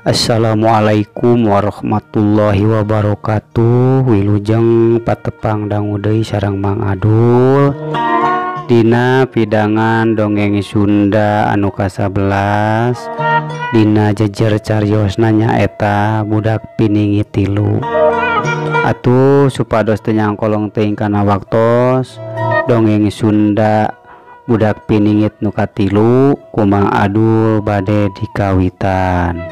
Assalamualaikum warahmatullahi wabarakatuh. Wilujeng patepang dangu deui sareng Mang Adul dina pidangan dongeng Sunda anu ka-11 dina jejer cariosna nyaeta budak piningit tilu. Atuh supados teu nyangkolong teuing kana waktos dongeng Sunda budak piningit nu katilu ku Mang Adul bade dikawitan.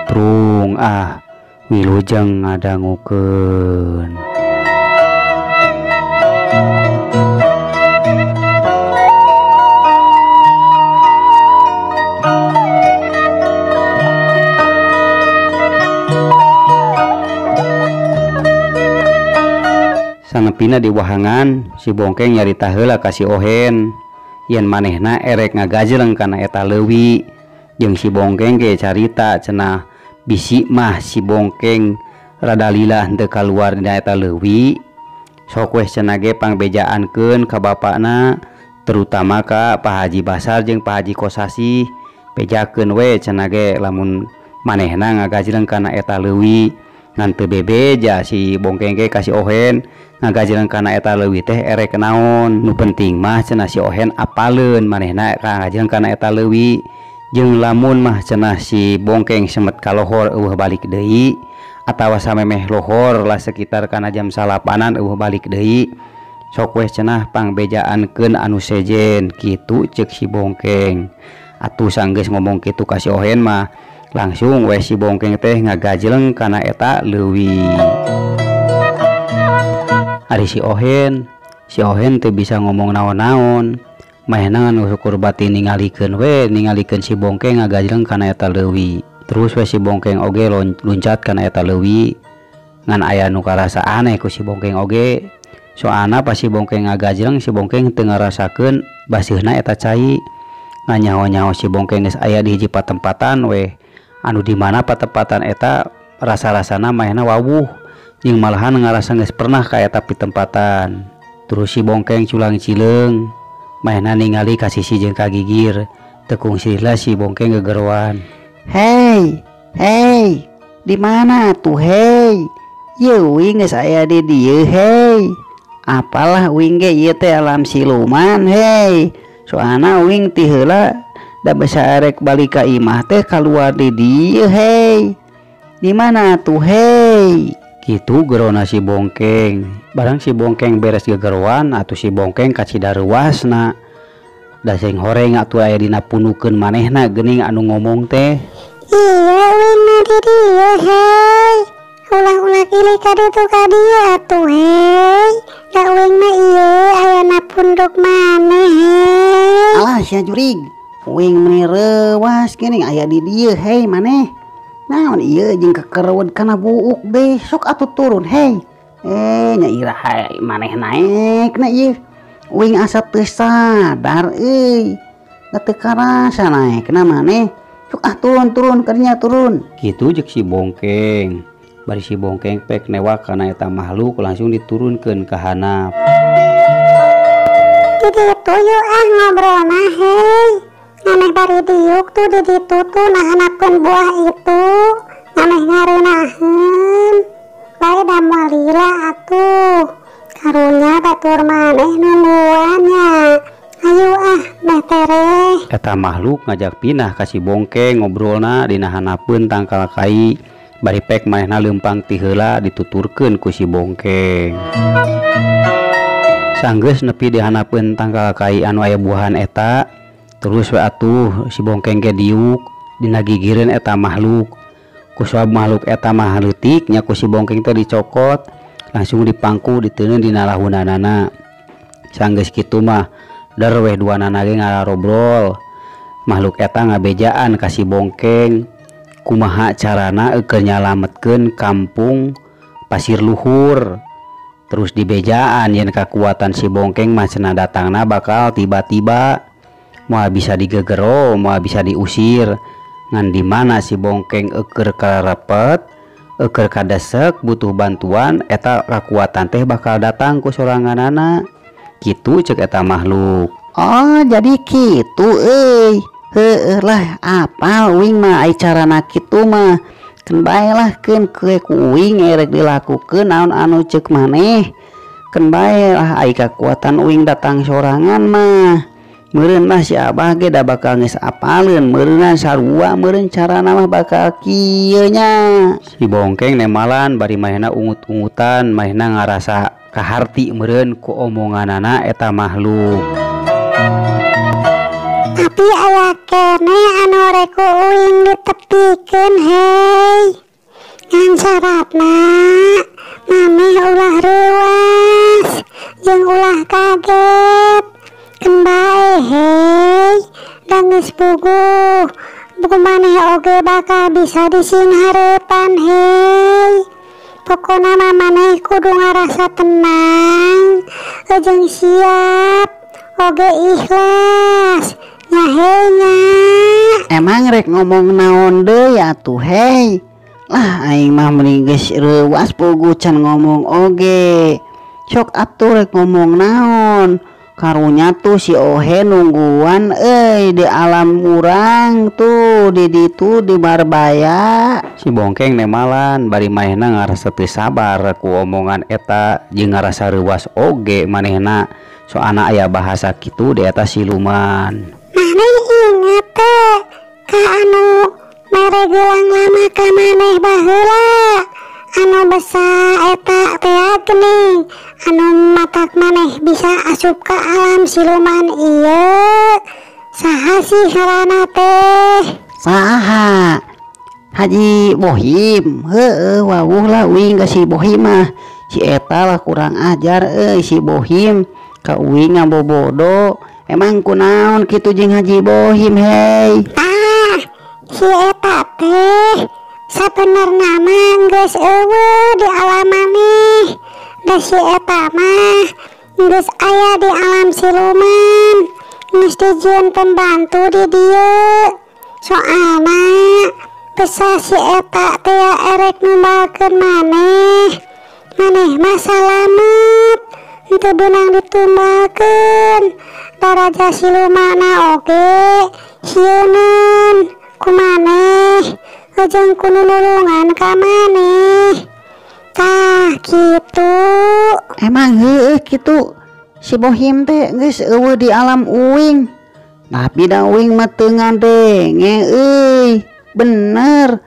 Prung ah wilujeng ngadangukeun. Sanepina di wahangan si Bongkeng nyarita heula ka si Ohen yen manehna erek ngagajleng kana eta leuwi. Jeung si Bongkeng ge carita cenah bisi mah si Bongkeng rada lila henteu kaluar dina eta leuwi. Sok weh cenah ge pangbejaankeun ka bapakna, terutama ka Pak Haji Basar jeung Pak Haji Kosasih. Bejakeun we cenah ge lamun manehna ngagajleng kana eta leuwi. Ngan teu bebeja si Bongkeng ge ka si Ohen ngagajleng kana eta leuwi teh erek naon. Nu penting mah cenah si Ohen apaleun manehna ngagajleng kana eta leuwi. Jeung lamun mah cenah si Bongkeng semet kalohor eueuh balik deui atawa samemeh lohor lah sekitar kana jam salapanan eueuh balik deui, sok weh cenah pangbejaankeun anu sejen kitu ceuk si Bongkeng. Atuh sanggeus ngomong kitu ka si Ohen mah langsung weh si Bongkeng teh ngagajleng kana eta leuwi. Ari si Ohen teu bisa ngomong naon-naon. Manehna ngan syukur batin ningalikeun we, ningalikeun si Bongkeng ngagajleng kana eta leuwi. Terus we si Bongkeng oge luncat kana eta leuwi. Ngan aya nu karasa aneh ku si Bongkeng oge. Soalna pas si Bongkeng ngagajleng, si Bongkeng teu ngarasakeun baseuhna eta cai. Ngan nyaho-nyaho si Bongkeng geus aya di hiji patempatan we, anu di mana patempatan eta rasa-rasana manehna wawuh jeung malahan ngarasa geus pernah ka eta pitempatan. Terus si Bongkeng culang cileung, manehna ningali ka sisi jeung ka gigir. Teu kungsi si Bongkeng gegeroan. Hei, hei, di mana tuh hei? Yeuh uing geus aya di dieu hei. Apalah uing ge ieu teh alam siluman hei. Soalna uing ti heula da basa erek balik ka imah teh kaluar di dieu hei. Di mana tuh hei? Kitu gerona si Bongkeng. Barang si Bongkeng beres gegeroan atuh si Bongkeng kacida reuasna. Da sing horeng atuh aya dina punukeun manehna geuning anu ngomong teh. Iya uing mah di dieu hei. Ulah-ulah ieu ka ditu ka dieu atuh hei. Da uing mah ieu ayana punduk maneh hei. Alah sia jurig. Uing meuni reuas geuning aya di dieu hei maneh. Naon ieu jeung kekereuweun kana buuk deh, sok atuh turun hei. Nya iraha maneh naekna ieu. Uing asa teu sadar euy. Da teu karasa naekna maneh. Sok ah turun kadinya turun. Kitu jeung si Bongkeng. Bari si Bongkeng pek newak kana eta makhluk langsung diturunkeun ka handap. Di ditu yeuh ah ngobrolna hei. Ngameh bari diuk tuh di ditu tuh nahanapkeun buah itu. Ngameh ngareunaheun. Bae da moal lila atuh. Karunya batur maneh nungguan nya. Ayo ah meh tereh. Eta makhluk ngajak pinah ka si Bongkeng ngobrolna dina hanapeun tangkal kai. Bari pek manehna leumpang ti heula dituturkeun ku si Bongkeng. Sanggeus nepi di hanapeun tangkal kai anu aya buahan eta, terus we atuh si Bongkeng ge diuk dina gigireun eta makhluk. Ku sabab makhluk eta mah leutik nya ku si Bongkeng teh dicokot langsung dipangku diteundeun dina lahunanana. Sanggeus kitu mah der weh duanana ge ngararobrol. Makhluk eta ngabejaan ka si Bongkeng kumaha carana eukeun nyalametkeun kampung Pasir Luhur. Terus dibejaan yen kakuatan si Bongkeng mah cenah datangna bakal tiba-tiba, moal bisa digegero, moal bisa diusir. Ngan di mana si Bongkeng eukeun karepet, eukeun kadesek butuh bantuan, eta kakuatan teh bakal datang ku soranganana. Kitu ceuk eta makhluk. Oh jadi kitu euy. Heueuh lah apal uing mah ai carana kitu mah. Keun bae lah keun ke ku uing erek dilakukeun naon anu ceuk maneh. Keun bae lah ai kakuatan uing datang sorangan mah. Meureun mah si abah ge da bakal geus apaleun meureunan sarua meureun carana mah bakal kieu nya. Si Bongkeng nemalan bari manehna ungut-ungutan manehna ngarasa kaharti meureun ku omonganana eta makhluk. Tapi aya keneh anu rek ku uing ditepikeun hei. Ngan syaratna maneh ulah reuwas jeung ulah kaget. Keun bae hei, da geus puguh buku maneh oge bakal bisa disinghareupan hei. Pokona mah maneh kudu ngarasa tenang jeung siap oge ikhlas nya hei nya. Emang rek ngomong naon deui atuh hei. Lah aing mah mending geus reuwas puguh can ngomong oge. Sok atuh rek ngomong naon. Karunya tuh si Ohe nungguan euy di alam urang tuh di ditu di Barbaya. Si Bongkeng nemalan bari manehna ngarasa teu sabar ku omongan eta jeung ngarasa reuwas oge manehna soalna aya bahasa kitu di eta siluman. Maneh inget teh ka anu mere gelang lama ka maneh baheula anu besa eta teh geuning anu matak maneh bisa asup ka alam siluman ieu. Saha sih ngaranna teh? Saha? Haji Bohim. Heueuh wawuh lah uing ka si Bohim mah. Si eta lah kurang ajar euy si Bohim ka uing ngabobodo. Emang kunaon kitu jeung Haji Bohim hei? Tah, si eta teh sabenerna mah geus eueuh di alam maneh. Da si eta mah geus aya di alam siluman. Geus dijieun pembantu di dieu. Soalna besa si eta teh erek numbalkeun maneh. Maneh mah salamet henteu beunang ditumbalkeun. Da raja silumanna oge sieuneun ku maneh jeung ku nulungan ka maneh. Tah kitu. Emang heueuh kitu si Bohim teh geus eueuh di alam uing. Tapi da uing mah teu ngadenge euy. Bener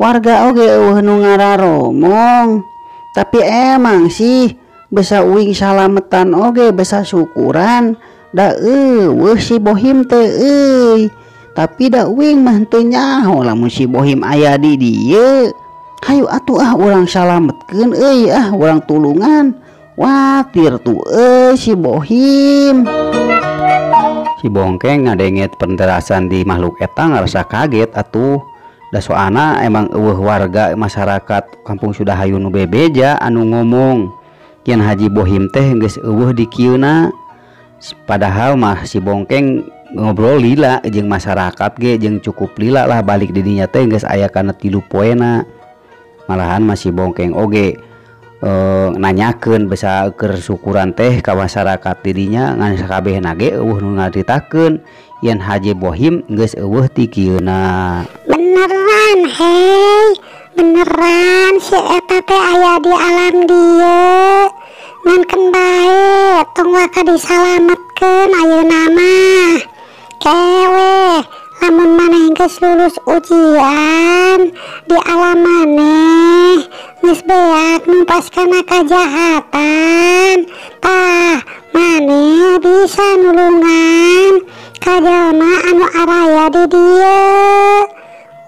warga oge eueuh nu ngararomong. Tapi emang sih besa uing salametan oge besa syukuran da eueuh si Bohim teh euy. Tapi da uing mah teu nyaho lamun si Bohim aya di dieu. Hayu atuh ah urang salametkeun euy ah urang tulungan. Watir tuh euy si Bohim. Si Bongkeng ngadenget penderasan di makhluk eta ngarasa kaget atuh. Da soalna emang eueuh warga masyarakat kampung Sudahayu nu bebeja anu ngomong yen Haji Bohim teh geus eueuh di kieuna. Padahal mah si Bongkeng ngobrol lila jeung masyarakat ge jeung cukup lila lah balik di dinya teh geus aya kana 3 poena. Malahan mah si Bongkeng oge nanyakeun besa keur syukuran teh ka masyarakat di dinya ngan sakabehna ge eueuh nu ngaritakeun yen Haji Bohim geus eueuh ti kieuna. Beneran hei, beneran si eta teh aya di alam dieu. Ngan keun bae tong waka disalametkeun ayeuna mah. Kewe lamun maneh geus lulus ujian di alam maneh geus beak numpas kana kajahatan, tah maneh bisa nulungan ka jalma anu araya di dieu.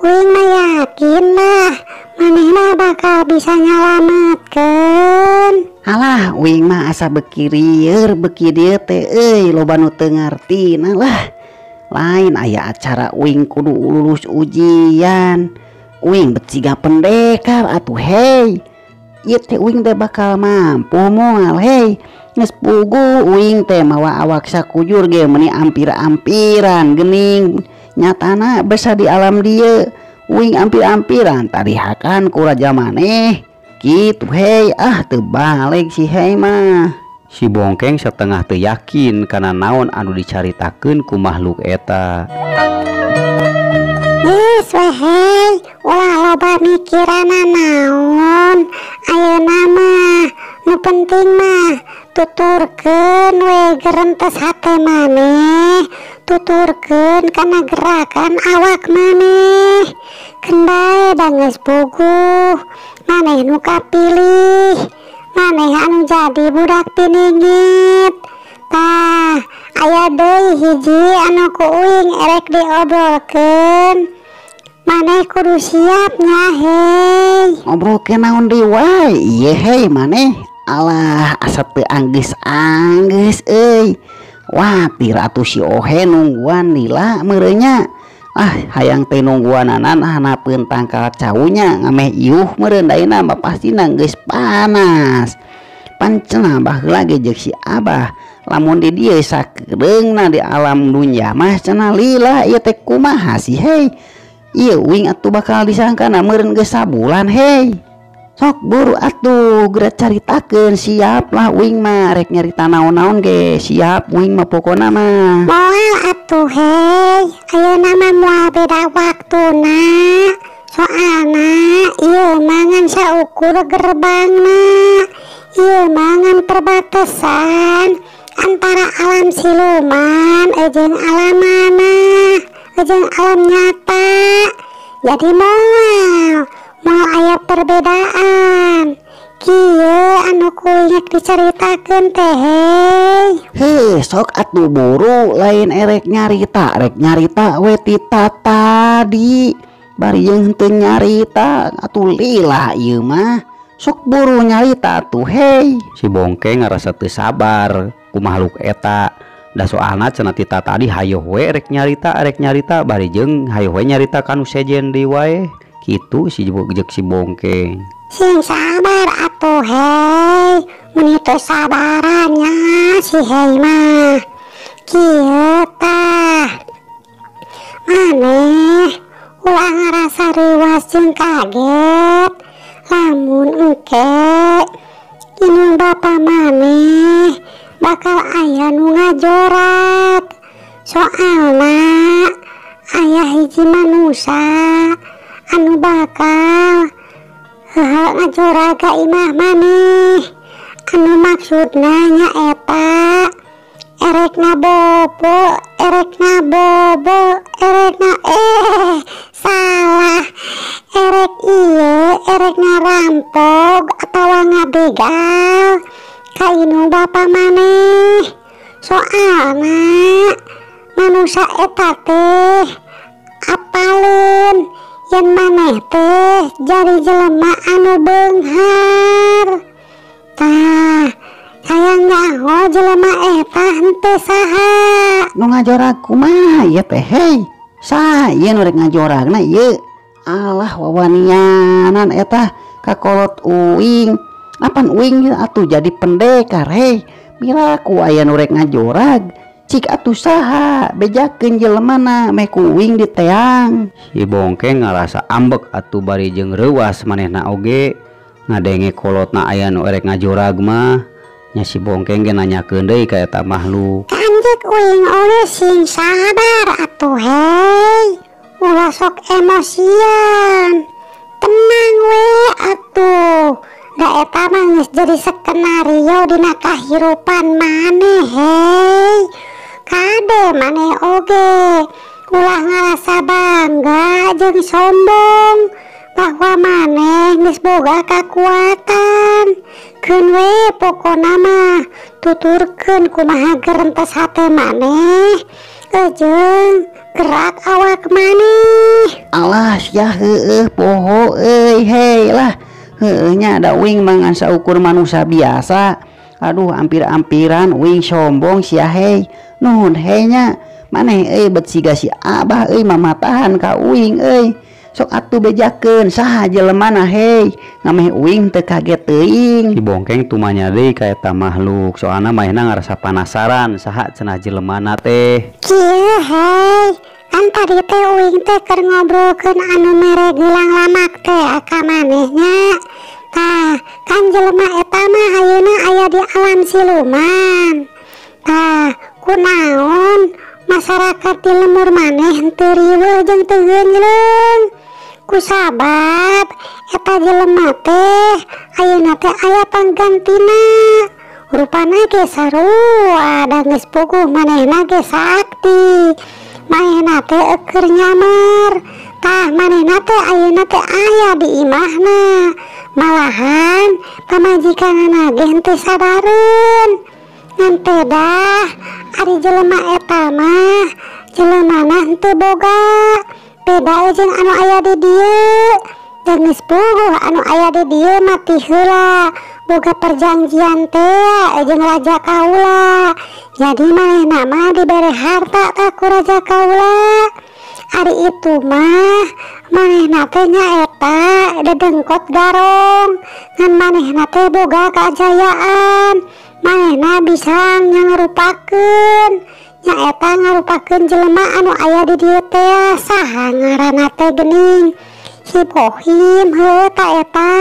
Uing mah yakin lah maneh mah bakal bisa nyalametkeun. Alah uing mah asa beki rieur beki dieu teh euy loba nu teu ngartina lah. Lain aya acara uing kudu lulus ujian. Uing bet siga pendekar atuh hei. Ieu teh uing teh bakal mampu moal hei. Geus puguh uing teh mawa awak sakujur ge meuni ampir-ampiran geuning. Nyatana besa di alam dieu uing ampir-ampiran tarihakan ku raja maneh. Kitu hei ah teu balik si hei mah. Si Bongkeng setengah teu yakin kana naon anu dicaritakeun ku makhluk eta. Geus we hei, ulah loba mikirana naon. Ayeuna mah nu penting mah tuturkeun we gerentes hate maneh, tuturkeun kana gerakan awak maneh. Keun bae da geus puguh, maneh nu kapilih, maneh anu jadi budak piningit. Tah, aya deui hiji anu ku uing erek diobrolkeun. Maneh kudu siap nya hei. Ngobrolkeun naon deui wae ieu hei maneh. Alah asa teu anggeus-anggeus euy. Watir atuh si Ohe nungguan lila meureun. Ah hayang teh nungguananan hanapeun tangkal caunya ngameh iuh meureun daina mah pastina geus panas. Pan cenah baheula ge jeung si Abah lamun di dieu sakedeungna di alam dunya mah cenah lila ieu teh kumaha sih hei. Ieu uing atuh bakal disangkana meureun geus sabulan hei. Sok buru atuh geura caritakeun, siap lah uing mah rek nyarita naon-naon ge siap uing mah pokona mah. Moal atuh hei, ayeuna mah moal beda waktuna. Soalna ieu mah ngan saukur gerbangna. Ieu mah ngan perbatasan antara alam siluman jeung alam mana, jeung alam nyata. Jadi moal aya perbedaan. Kieu anu ku inget dicaritakeun teh hei. Heuh, sok atuh buru lain erek nyarita, rek nyarita we tita tadi. Bari jeung henteu nyarita atuh lila ieu mah. Sok buru nyarita atuh hei. Si Bongkeng ngarasa teu sabar ku makhluk eta. Da soalna cenah tita tadi hayoh we rek nyarita bari jeung hayoh we nyarita kanu sejen deui wae. Kitu si jeung si Bongkeng. Sing sabar atuh hei, mun teu sabarannya si hei mah. Kieu tah. Maneh ulah ngarasa reuwas jeung kaget lamun engke indung bapa maneh bakal aya nu ngajorak. Soalna aya hiji manusa anu bakal ngajorak ka imah maneh. Anu maksudna nyaeta erek ngabobo, erek ngabobo, erek nga salah, erek ieu erek ngarampok atawa ngabegal ka indung bapa maneh. Soalna manusa eta teh apaleun yen maneh teh jadi jelema anu beunghar. Tah, hayang nyaho jelema eta henteu saha. Nu ngajorag kumaha ieu teh hei? Saha ieu nu rek ngajoragna ieu? Alah wawanianan eta kakolot uing. Apan uing atuh jadi pendekar hei. Miraku aya nu rek ngajorag. Cik atuh saha bejakeun jelemana meh ku uing diteang. Si Bongkeng ngarasa ambek atuh bari jeung reuwas manehna oge ngadenge kolotna aya nu erek ngajorag mah. Nya si Bongkeng ge nanyakeun deui ka eta makhluk. Kanjek uing oge sing sabar atuh hei. Ulah sok emosian. Tenang we atuh. Da eta mah geus jadi skenario dina kahirupan maneh hei. Kade maneh oge ulah ngarasa bangga jeung sombong bahwa maneh geus boga kakuatan. Keun we pokona mah tuturkeun kumaha gerentes hate maneh jeung gerak awak maneh. Alah sia heueuh poho euy hei lah. Heueuh nya da uing mah ngan saukur manusia biasa. Aduh ampir-ampiran uing sombong sia hei. Nuhun hei nya maneh euy bet siga si Abah euy mamatahan ka uing euy. Sok atuh bejakeun saha jelemana hei ngameh uing teu kaget teuing. Si Bongkeng tumanya deui ka eta makhluk soalna manehna ngarasa panasaran saha cenah jelemana teh. Kieu hei, kan tadi teh uing teh keur ngobrolkeun anu mere gelang lamak teh ka maneh nya. Tah, kan jelema eta mah ayeuna aya di alam siluman. Tah, kunaon Masyarakat di lemur maneh henteu riweuh jeung teu geunjleung. Kusabab eta jelema teh ayeuna teh aya panggantina. Rupana ge sarua da geus puguh manehna ge sakti. Manehna teh eueur nyamar. Tah manehna teh ayeuna teh aya di imahna. Malahan pamajikanana ge henteu sadareun. Ngan pedah ari jelema eta mah jelemana henteu boga. Beda jeung anu aya di dieu. Da geus puguh anu aya di dieu mah ti heula boga perjanjian teh jeung raja kaula. Jadi manehna mah dibere harta tah ku raja kaula. Ari itu mah manehna teh nyaeta dedengkot garong. Ngan manehna teh boga kaajayaan. Manehna bisa nyarupakeun. Nyaeta ngarupakeun jelema anu aya di dieu teh saha ngaranna teh geuning. Si Bohim heuh ta eta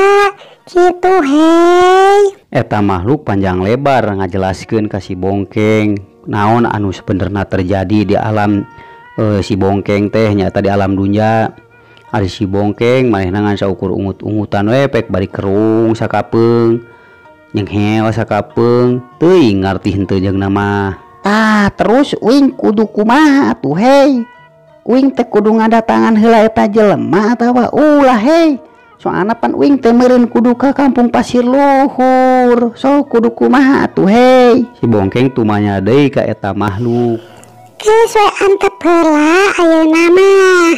kitu hei. Eta makhluk panjang lebar ngajelaskeun ka si Bongkeng naon anu sebenarna terjadi di alam si Bongkeng teh nyaeta di alam dunya. Ari si Bongkeng manehna ngan saukur ungut-ungutan we pek bari kerung sakapeung nyenghel sakapeung teuing ngarti henteu jeung nama. Tah terus uing kudu kumaha atuh hei. Uing teh kudu ngadatangan heula eta jelema atawa ulah hei. Soalna pan uing teh meureun kudu ka kampung Pasir Luhur. So kudu kumaha atuh hei. Si Bongkeng tumanya deui ka eta makhluk. Geus we antep heula ayeuna mah.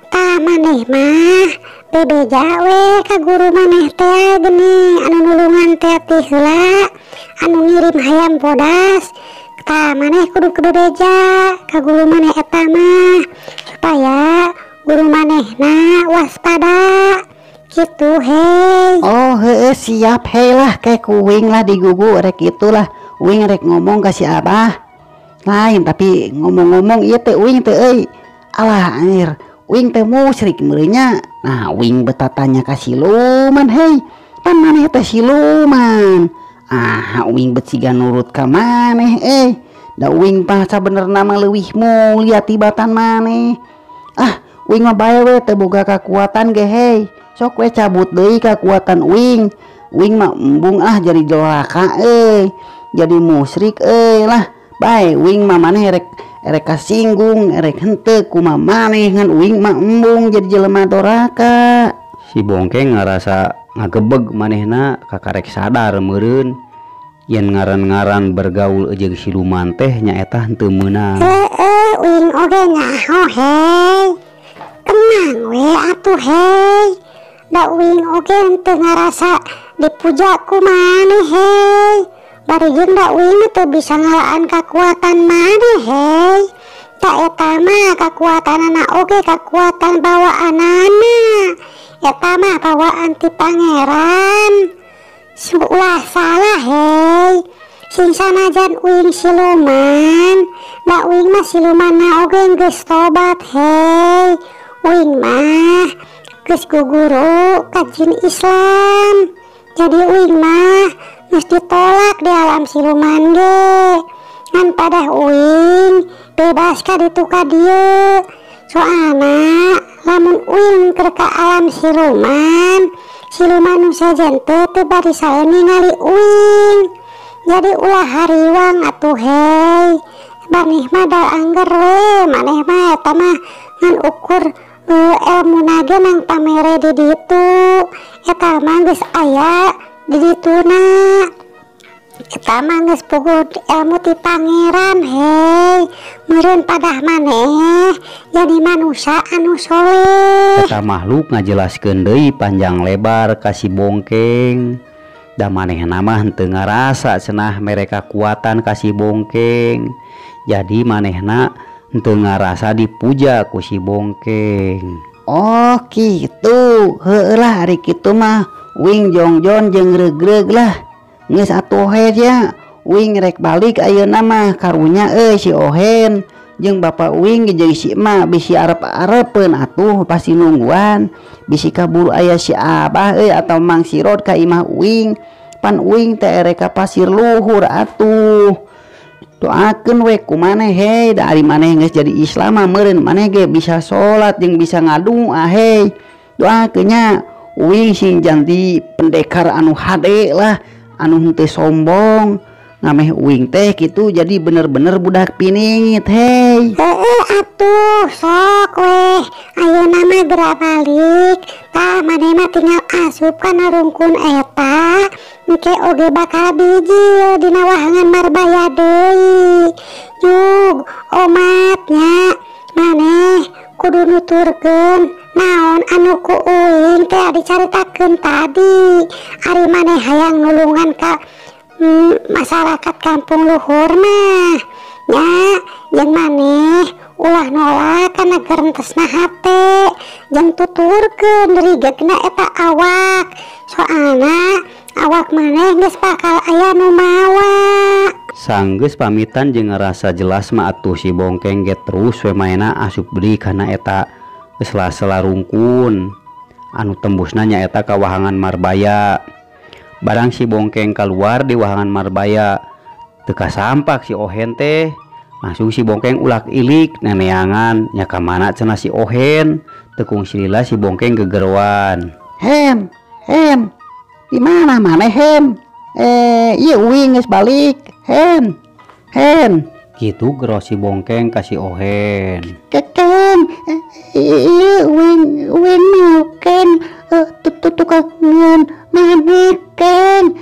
Tah maneh mah bebeja we ka guru maneh teh geuning anu nulungan teh ti heula anu ngirim hayam bodas. Tah maneh kudu bebeja ka guru maneh eta mah supaya guru manehna waspada kitu hei. Oh heueuh siap hei lah kayak kuing lah digugu rek itulah uing rek ngomong ka si Abah. Lain tapi ngomong-ngomong ieu teh uing teh euy. Alah anjir uing teh musyrik meureunnya. Nah uing betatanya ka siluman hei. Pan maneh teh siluman. Ah uing bet siga nurut ka maneh eh. Da uing mah sabenerna mah leuwih mulia tibatan maneh. Ah uing mah bae we teu boga kakuatan ge hei. Sok we cabut deui kakuatan uing. Uing mah embung ah jadi doraka euy. Jadi musyrik euy lah. Bae uing mah maneh rek erek kasinggung erek henteu kumaha maneh ngan uing mah embung jadi jelema doraka. Si Bongkeng ngarasa ngagebeg manehna kakarek sadar meureun yen ngaran-ngaran bergaul jeung siluman teh nyaeta henteu meunang. Heueuh uing oge nyaho hei. Tenang we atuh hei. Da uing oge henteu ngarasa dipuja ku maneh hei. Bari jeung da uing teu bisa ngalaan kakuatan maneh hei. Ta eta mah kakuatanana oge kakuatan bawaanana. Eta mah bawaan ti pangeran. Ulah salah hei. Sing sanajan uing siluman, da uing mah silumanna oge geus tobat hei. Uing mah geus guguru ka jin Islam. Jadi uing mah geus ditolak di alam siluman ge. Ngan padah uing bebas ka ditu ka dieu. Soalna lamun uing keur ka alam siluman, siluman nu sejen teh teu bari sae ningali uing. Jadi ulah hariwang atuh hei. Maneh mah da angger we, maneh mah eta mah ngan ukur elmuna ge nang pamere di ditu. Eta mah geus aya di dituna. Eta mah geus puguh ilmu ti pangeran hei. Meureun padah maneh jadi manusia anu soleh. Eta makhluk ngajelaskeun deui panjang lebar ka si Bongkeng. Da manehna mah henteu ngarasa cenah mere kakuatan ka si Bongkeng. Jadi manehna henteu ngarasa dipuja ku si Bongkeng. Oh kitu. Heueuh lah ari kitu mah uing jongjon jeung regreg lah. Geus atuh he nya. Uing rek balik ayeuna mah karunya euy si Ohen jeung bapa uing jeung si emak bisi arep-arepeun atuh pasti nungguan bisi kaburu aya si Abah euy atau Mang Sirot ka imah uing. Pan uing teh erek ka Pasir Luhur atuh. Doakeun we ku maneh hei, da ari maneh geus jadi Islam mah meureun maneh ge bisa salat jeung bisa ngadua hei. Doakeun nya uing sing janti pendekar anu hade lah, anu henteu sombong. Ngameh uing teh kitu jadi bener-bener budak piningit hei. Heeh atuh sok weh, ayeuna mah geura balik. Tah maneh mah tinggal asup kana rungkun eta, engke oge bakal bijil dina wahangan Marbaya deui. Jug omatnya maneh kudu nuturkeun naon anu ku uing teh dicaritakeun tadi. Ari maneh hayang nulungan ka masyarakat kampung luhur mah nya, jeung maneh ulah nolak kana gerentesna hate, jeung tuturkeun rigegna eta awak, soalna awak maneh geus bakal aya nu mawa. Sanggeus pamitan jeung ngarasa jelas mah atuh si Bongkeng ge terus we maena asup deui kana eta sela-sela rungkun anu tembusna nyaeta ka wahangan Marbaya. Barang si Bongkeng keluar di wahangan Marbaya teu kasampak si Ohen teh, langsung si Bongkeng ulak ilik neneangan nya ka mana cenah si Ohen. Teu kungsi lila si Bongkeng gegeroan. Hen, hen, di mana maneh hen? Ieu uing geus balik. Hen, hen. Kitu gero si Bongkeng ka si Ohen. Keken, ieu uing uing ken tutukangan maneh ken,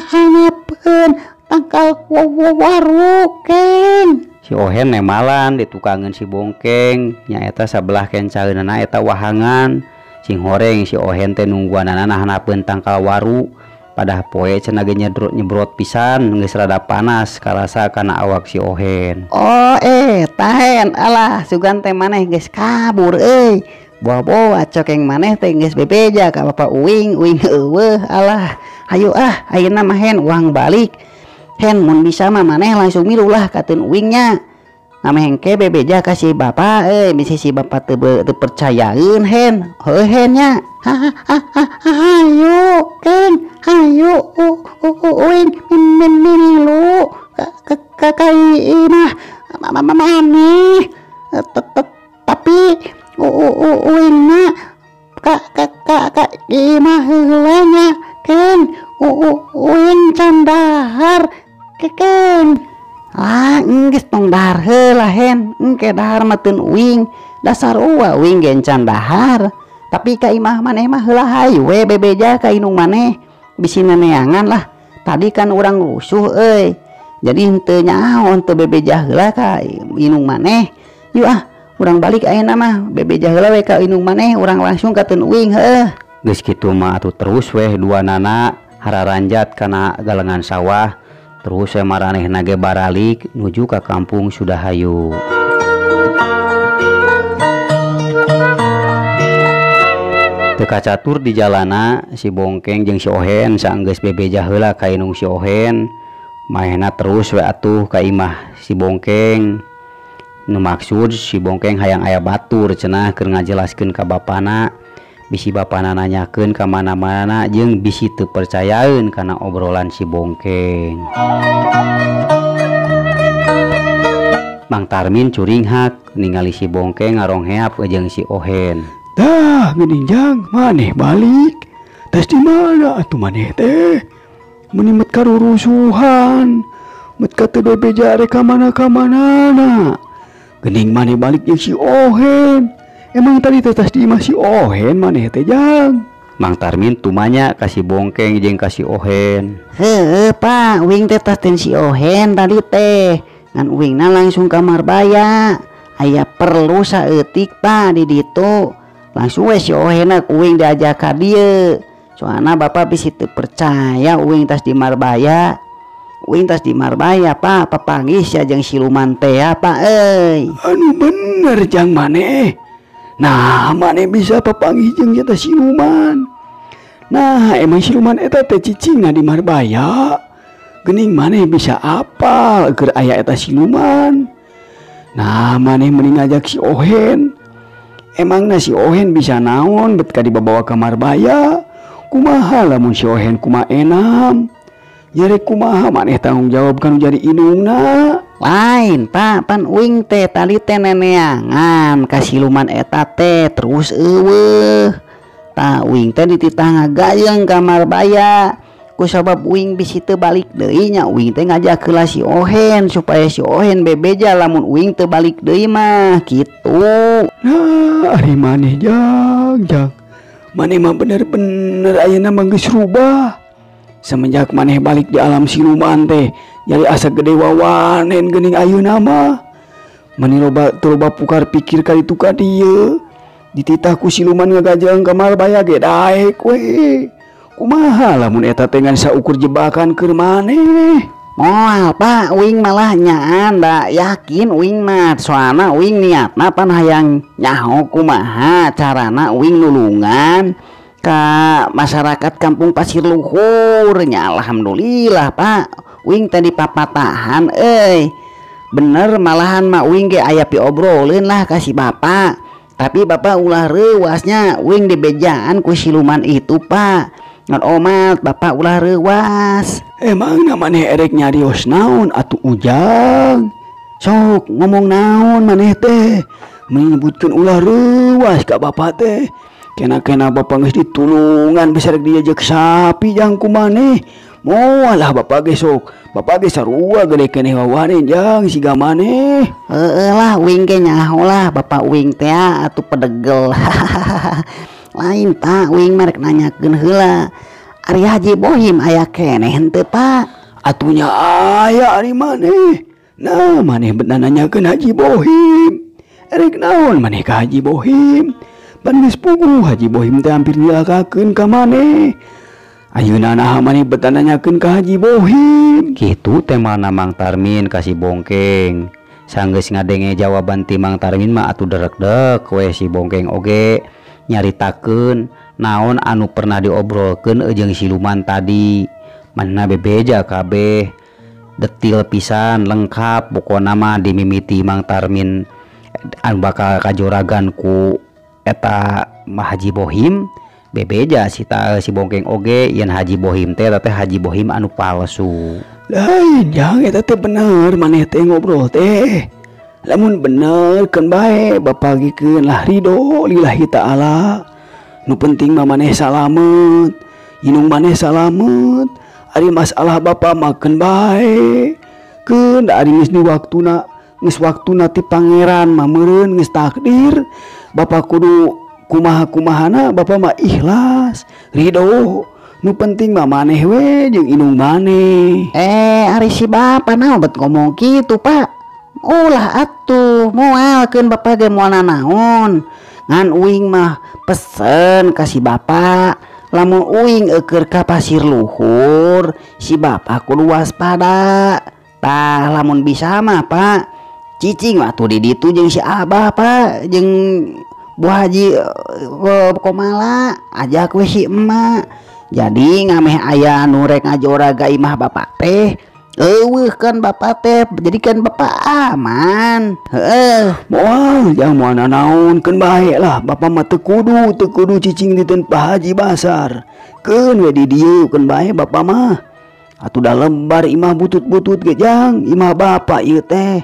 hanapeun tangkal waru ken. Si Ohen nemalan ditukangeun si Bongkeng nyaeta sabelah kencaeunana eta wahangan. Sing horeng si Ohen teh nungguanana hanapeun tangkal waru. Padah poe cenah ge nyebrot pisan geus rada panas karasa kana awak si Ohen. Oh tahen alah sugan teh maneh geus kabur euy. Boa-boa cokeng maneh teh geus bebeja ka bapak uing, uing eueuh alah. Hayu ah ayeuna mah hen uang balik. Hen mun bisa mah maneh langsung milu lah kateun uingnya. Ngameh engke bebeja ka si bapak euy, bisi si bapak teu percayaeun hen. Heuh hen nya. Hayu ken, hayu uing milu ka imah maneh. Tapi uingna ka imah heula nya ken, uing can dahar keken. Ah geus tong dahar heula hen, engke dahar mah teun uing, dasar uwa uing ge can dahar. Tapi ka imah maneh mah heula hayu we bebeja ka indung maneh, bisi neneangan lah. Tadi kan urang rusuh euy, jadi henteu nyaho teu bebeja heula ka indung maneh. Yuk ah urang balik ayeuna mah, bebeja heula we ka indung maneh, urang langsung ka teun uing heuh. Geus kitu mah atuh terus weh dua nana hararanjat kana galengan sawah. Terus we maranehna ge baralik nuju ka kampung Sudahayu. Teu kacatur di jalana si Bongkeng jeung si Ohen saenggeus bebeja heula ka indung si Ohen. Manehna terus we atuh ka imah si Bongkeng. Nu maksud si Bongkeng hayang aya batur cenah keur ngajelaskeun ka bapana, bisi bapana nanyakeun ka mana-mana jeung bisi teu percayaeun kana obrolan si Bongkeng. Mang Tarmin curinghak ningali si Bongkeng ngarongheap jeung si Ohen. Tah geuning jang maneh balik. Tas di mana atuh maneh teh? Meuni met karurusuhan, met ka teu bebeja rek ka mana-kamanana. Geuning maneh balik jeung si Ohen. Emang tadi teh tas di imah si Ohen maneh teh jang? Mang Tarmin tumanya ka si Bongkeng jeung ka si Ohen. Heueuh Pak, uing teh tas teh si Ohen tadi teh. Ngan uingna langsung ka Marbaya. Aya perlu saeutik Pak di ditu. Langsung we si Ohenna ku uing diajak ka dieu. Soalna bapak bisi teu percaya uing tas di Marbaya. Uing tas di Marbaya Pak, papanggih sia jeung siluman teh ya Pak euy. Anu bener jang maneh. Nah, maneh bisa papanggih jeung eta siluman. Nah, emang siluman eta teh cicingna di Marbaya. Geuning maneh bisa apal keur aya eta siluman. Nah, maneh mending ngajak si Ohen. Emangna si Ohen bisa naon bet ka dibawa ka Marbaya? Kumaha lamun si Ohen kumaha enam? Nyerek kumaha maneh tanggung jawab kanu jadi indungna. Lain Pak, pan uing teh tadi teh neneangan ka siluman eta teh terus eueuh. Tah uing teh dititah ngagayeng ka Marbaya. Ku sabab uing bisi teu balik deui nya uing teh ngajak heula si Ohen supaya si Ohen bebeja lamun uing teu balik deui mah kitu. Nah, ari maneh jang jang. Maneh mah bener-bener ayeuna mah geus rubah. Semenjak maneh balik di alam siluman teh jadi asa gede wawanen geuning ayeuna mah. Mani loba teu loba pukar pikir ka ditu ka dieu. Dititah ku siluman ngagajeng ka Marbaya ge daek we. Kumaha lamun eta teh ngan saukur jebakan keur maneh. Moal Pak, uing malah nyaan da yakin uing mah soalna uing niatna pan hayang nyaho kumaha carana uing nulungan ka masyarakat kampung Pasir Luhur nya. Alhamdulillah Pak, uing teh dipapatahan euy. Bener malahan mah uing ge aya piobrolin lah ka si bapak. Tapi bapak ulah reuasnya uing dibejaan ku siluman itu Pak. Ngan omat bapak ulah reuas. Emang maneh erek nyarios naon atuh Ujang? Sok ngomong naon maneh teh? Menyebutkeun ulah reuas ka bapak teh. Kena-kena bapak geus ditulungan bisa rek diajak sapi jang ku maneh. Moal lah bapak ge sok. Bapak ge sarua gede keneh wawanen jang siga maneh. Heeh lah uing ge nyaho lah bapak uing teh atuh pedegel. Lain Pak, uing mah rek nanyakeun heula. Ari Haji Bohim aya keneh henteu Pak? Atunya aya ari maneh. Nah maneh bet nanyakeun Haji Bohim. Erek naon maneh ka Haji Bohim? Pan geus puguh Haji Bohim teh hampir nyilakakeun ka maneh. Ayeuna naha maneh bet nanyakeun ka Haji Bohim? Kitu teh mana Mang Tarmin ka si Bongkeng. Sanggeus ngadenge jawaban ti Mang Tarmin mah atuh derek-dek we si Bongkeng oge nyaritakeun naon anu pernah diobrolkeun jeung siluman tadi. Manehna bebeja kabeh detil pisan lengkap pokona mah dimimiti Mang Tarmin anu bakal kajoragan ku eta Haji Bohim. Bebeja si si Bongkeng oge yen Haji Bohim teh eta teh Haji Bohim anu palsu. Lain jang eta teh bener maneh teh ngobrol teh. Lamun bener keun bae bapak gikeun lah ridho lillahi ta'ala. Nu penting mah maneh salamet, inung maneh salamet. Ari masalah bapak mah keun bae. Keun da ari geus di waktuna, geus waktuna ti pangeran mah meureun geus takdir. Bapak kudu kumaha-kumahana bapak mah ikhlas, ridho. Nu penting mah maneh we jeung inung maneh. Ari si bapak naon bet ngomong kitu Pak? Ulah atuh moalkeun bapak ge moal nanaon. Ngan uing mah pesen ka si bapak, lamun uing eueur ka Pasir Luhur, si bapak kudu waspada. Tah lamun bisa mah Pak, cicing atuh di ditu jeung si abah Pak, jeung Bu Haji Komala, ajak we si emak. Jadi ngameh aya nu rek ngajoraga imah bapak teh. Eueuh kan bapak teh, jadi kan bapak aman. Heeh. Moal jang moal nanaon keun bae lah, bapak mah teu kudu cicing di teu Pak Haji Basar. Keun we di dieu keun bae bapak mah. Atuh da lembar imah butut-butut ge jang, imah bapak ieu teh.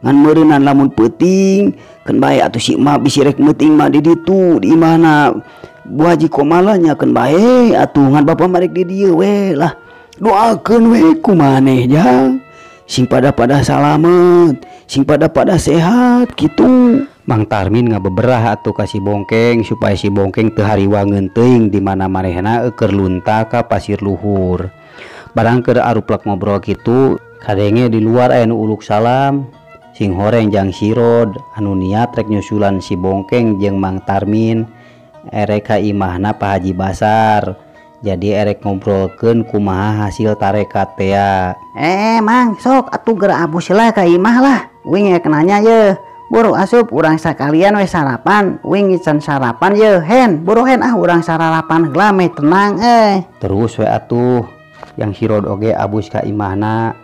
Ngan meureunan lamun peuting keun bae atuh si emak bisi rek meuting mah di ditu di imahna Bu Haji Komala nya keun bae atuh ngan bapak mah rek di dieu we lah. Doakeun we ku maneh jang, sing pada-pada salamet, sing pada-pada sehat kitu. Mang Tarmin ngabeberah atuh ka si Bongkeng supaya si Bongkeng teu hariwangeun teuing di mana manehna keur lunta ka Pasir Luhur. Barang keur aruplek ngobrol kitu, kadenge di luar aya nu uluk salam. Sing horeng jang sirod anu niat rek nyusulan si Bongkeng jeung Mang Tarmin erek ka imahna Pak Haji Basar. Jadi erek ngobrolkeun kumaha hasil tarekat tea. Mang sok atuh geura abus lah ka imah lah. Uing rek nanya ye. Buru asup urang sakalian we sarapan. Uing can sarapan ye hen. Buru hen ah urang sararapan heula meh tenang euy. Terus we atuh yang sirod oge abus ka imahna.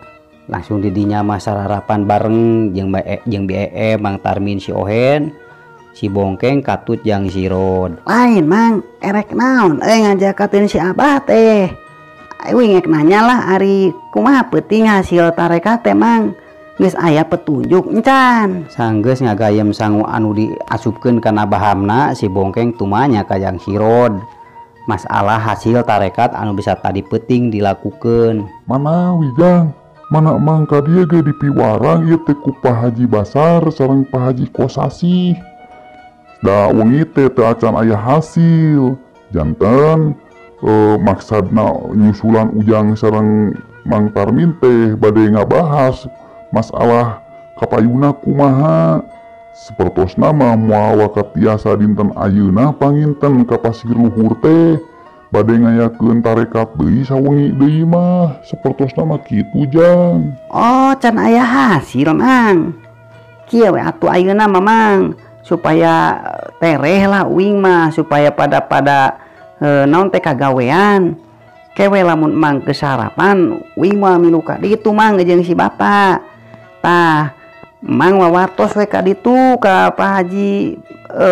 Langsung didinya mah sararapan bareng jeung BEE Mang Tarmin si Ohen. Si Bongkeng katut jang sirod. Lain Mang, erek naon ngajakatin si abah teh. Uing ek nanya lah ari kumaha peuting hasil tarekat teh Mang. Geus aya petunjuk encan. Sanggeus ngagayem sangu anu diasupkeun kana bahamna si Bongkeng tumanya ka Jang Sirod. Masalah hasil tarekat anu bisa tadi peuting dilakukeun. Manawi Jang, mana mang ka dieu ge dipiwarang ieu teh ku Pak Haji Basar sareng Pak Haji Kosasih. Da wengi teh teu acan aya hasil. Janten maksadna nyusulan Ujang sareng Mang Tarmin teh bade ngabahas masalah kapayuna kumaha. Sapertosna mah moal wakatiasa dinten ayeuna panginten ka Pasir Luhur teh bade ngayakeun tarekat deui sawengi deui mah. Sapertosna mah kitu Jang. Oh, can aya hasil Mang. Kieu we atuh ayeuna mah Mang, supaya tereh lah uing mah, supaya pada naon teh kagawean. Kewe lamun Mang kesarapan uing mah milu ka ditu Mang jeung si bapak. Tah Mang wawartos we ka ditu ka Pak Haji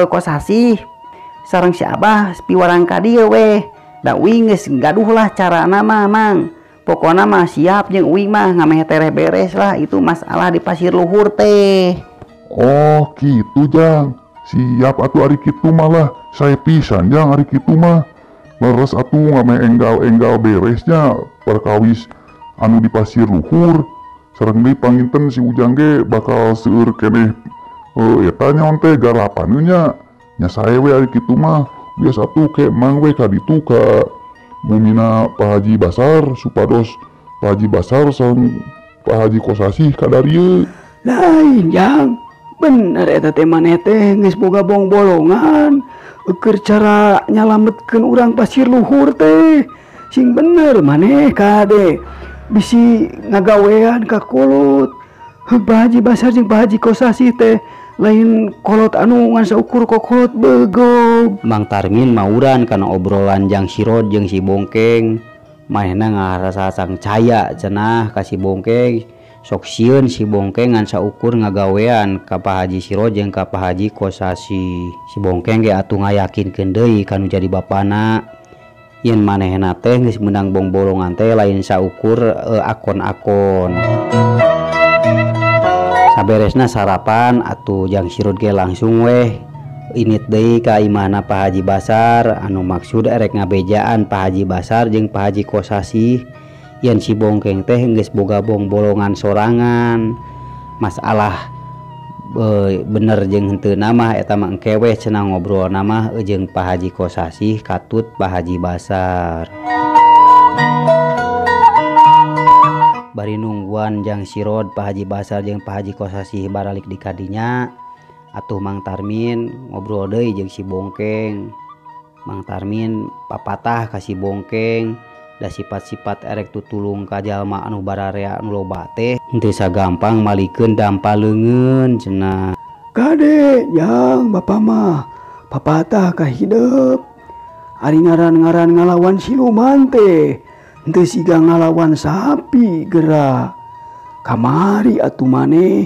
Kosasih sareng si Abah piwarang ka dieu we. Da uing geus gaduh lah carana mah Mang. Pokona mah siap jeung uing mah ngameh tereh beres lah itu masalah di Pasir Luhur teh. Oh kitu Jang. Siap atuh ari kitu malah sae pisan Jang ari kitu mah. Leres atuh ngameh enggal-enggal beresnya perkawis anu di Pasir Luhur. Sareng deui panginten si Ujang ge bakal seueur keneh eta nyaon teh garapaneun nya. Nya sae we ari kitu mah. Biasa atuh ke Mang we ka ditu ka bumina Pak Haji Basar supados Pak Haji Basar sareng Pak Haji Kosasih kadarieu. Lain Jang, bener eta teh maneh teh geus boga bongbolongan eueuh cara nyalametkeun urang Pasir Luhur teh. Sing bener maneh kade bisi ngagawean ka kolot. Heuh Pak Haji Basar jeung Pak Haji Kosasih teh lain kolot anu ngan saukur kokolot begog. Mang Tarmin mauran kana obrolan Jang Sirod jeung si Bongkeng. Manehna ngarasa sangcaya cenah ka si Bongkeng. Sok sieun si Bongkeng ngan saukur ngagawean ka Pak Haji Sirod jeung ka Pak Haji Kosasih. Si Bongkeng ge atuh ngayakinkeun deui kanu jadi bapana. Yen manehna teh geus meunang bongbolongan teh lain saukur akon-akon. Saberesna sarapan atuh Jang Sirod ge langsung weh init deui ka imahna Pak Haji Basar anu maksud erek ngabejaan Pak Haji Basar jeung Pak Haji Kosasih yen si Bongkeng teh geus boga bongbolongan sorangan. Masalah bener jeung henteu mah eta mah engke weh cenah ngobrolna mah jeung Pak Haji Kosasih katut Pak Haji Basar. Bari nungguan Jang Sirod, Pak Haji Basar jeung Pak Haji Kosasih baralik di kadinya atuh Mang Tarmin ngobrol deui jeung si Bongkeng. Mang Tarmin papatah ka si Bongkeng da sifat-sifat erek tutulung ka jalma anu bararea anu loba teh henteu sagampang malikeun dampa leungeun cenah. Kade Jang, bapa mah papatah ka hidep. Ari ngaran-ngaran ngalawan siluman teh henteu siga ngalawan sapi geura. Kamari atuh maneh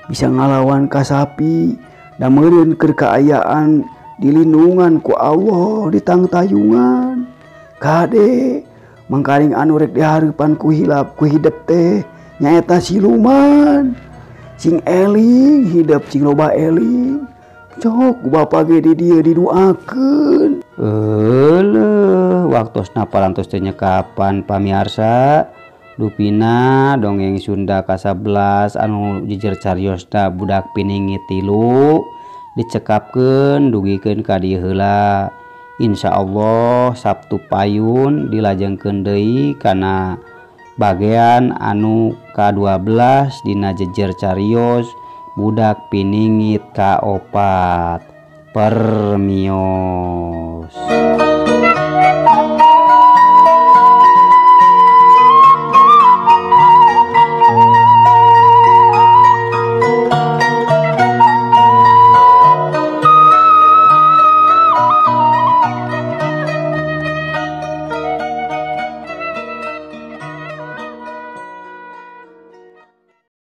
bisa ngalawan ka sapi da meureun keur kaayaan dilindungan ku Allah ditangtayungan. Kade mangkaring anu rek dihareupan ku hilap ku hidep teh nyaeta siluman. Sing eling hidep sing loba eling. Cok ku bapa ge di dieu diduakeun. Euleuh waktosna parantos teh nyekapan pamiarsa. Dupina dongeng Sunda ka-11 anu jejer cariosna budak piningit 3 dicekapkeun dugikeun ka dieu heula. Insyaallah Sabtu payun dilajengkeun deui kana bagean anu ka-12 dina jejer carios budak piningit ka-4. Permios.